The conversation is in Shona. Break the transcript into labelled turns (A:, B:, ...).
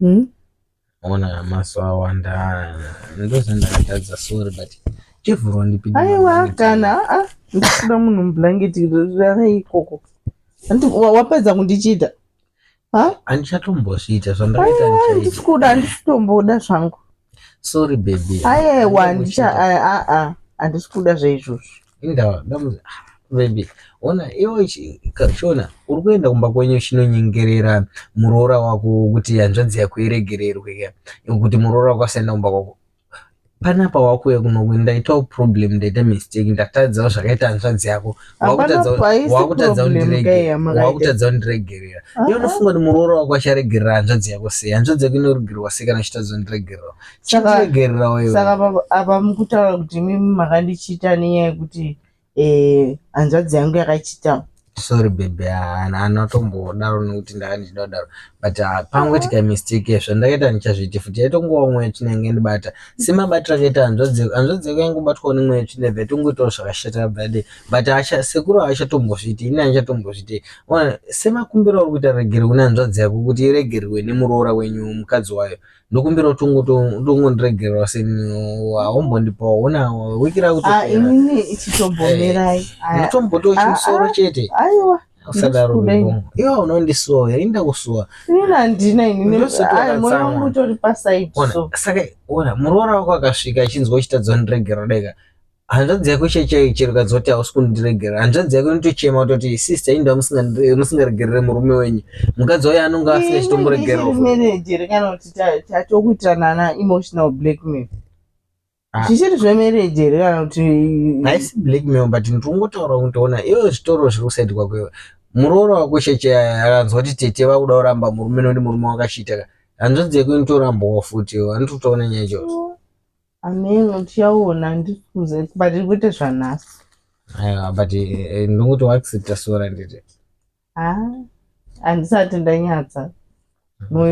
A: Hmm?
B: Ona maso awanda ndozvandakatadza, sorry, but chivhurwa ndipinde.
A: Aiwa, kana aa ndikuda munhu mublanketi rara ikoko. Hanti wapedza kundichita, ha?
B: Handichatombozviita zvandakaita. Handichaita.
A: Handisi kuda, handisi kutomboda zvangu.
B: Sorry, baby.
A: Aiwa, handicha, aa, handisi kuda zvaizvozvo.
B: Indawa, baby, ona iwe, chiona uri kuenda kumba kwenyu uchinonyengerera muroora wako kuti hanzvadzi yako iregererwe, kuti muroora wako asaenda kumba kwako. Panapa wakuuya kuno, ndaitawo problem, ndaita mistake, ndatadzawo zvakaita hanzvadzi yako.
A: Hapana, haisi
B: Wakutadza
A: problem kai yamakaita.
B: Wakutadza kundiregerera. Iwe unofunga kuti muroora wako acharegerera hanzvadzi yako sei? Hanzvadzi yako inoregererwa sei kana uchitadza kundiregerera? Chindiregererawo iwe.
A: Saka apa mukutaura kuti imimi makandichita nenyaya yekuti hanzvadzi yangu yakachita?
B: Sorry, baby, anatombodaro nekuti ndanga ndichida kudaro, but pangoitika mistake. Zvandakaita ndichazviiti futi. Yaitongova mweya tsvina inge ndibata semabatiro akaita hanzvadzi yako. Hanzvadzi yako yangobatwawo nemweya tsvina, bva yatongoitawo zvakashata bvade, but sekuru haachatombozviiti, ini handichatombozviiti. Ona, semakumbiro auri kuita regero kune hanzvadzi yako kuti iregerwe nemuroora wenyu, mukadzi wayo, ndokumbira utongondiregererawo seni. Haumbondipawo, ona wiki
A: Ah,
B: rakutopera.
A: Inini ichitombomirai.
B: Unotombotiwo chimusoro
A: Ah, ah.
B: chete.
A: Aiwa.
B: Usadaro.
A: Ndikudai.
B: Bebo, iwe unondisuwa, yainda kusuwa.
A: Inini handina inini.
B: Ndosati
A: Ai, moyo
B: wakatsamwa.
A: wangu utori pasaidi.
B: Ona,
A: so
B: saka ona, muroora wako akasvika achinzwa uchitadza kundiregerera deka, hanzvadzi yako chaichai chero kadzoti hausi kundiregerera, hanzvadzi yako inotochema kutoti, "Sister, inda musingaregerere murume wenyu." Mukadzi wayo anonge asina chitomboregerera.
A: Marriage here kana kuti tatokuitirana ana emotional blackmail?
B: Ah.
A: Zvichiri zvemarriage here kana kuti?
B: Haisi blackmail, but ndiringotaura kuti ona iwe, zvitoro zviri kusaidi kwako. Iwe muroora wako cheche akanzwa kuti tete vakuda kuramba murume nekuti murume wakachita ka, hanzvadzi yako inotorambawo futi. Iwe handitotoona nyaya ichocho.
A: Ameno, tichaona, handisi kuziva, but kwete zvanhasi.
B: Aiwa, but ndongoti waaccepta, sorry, nditi.
A: Ha, handisati ndanyatsa moyo.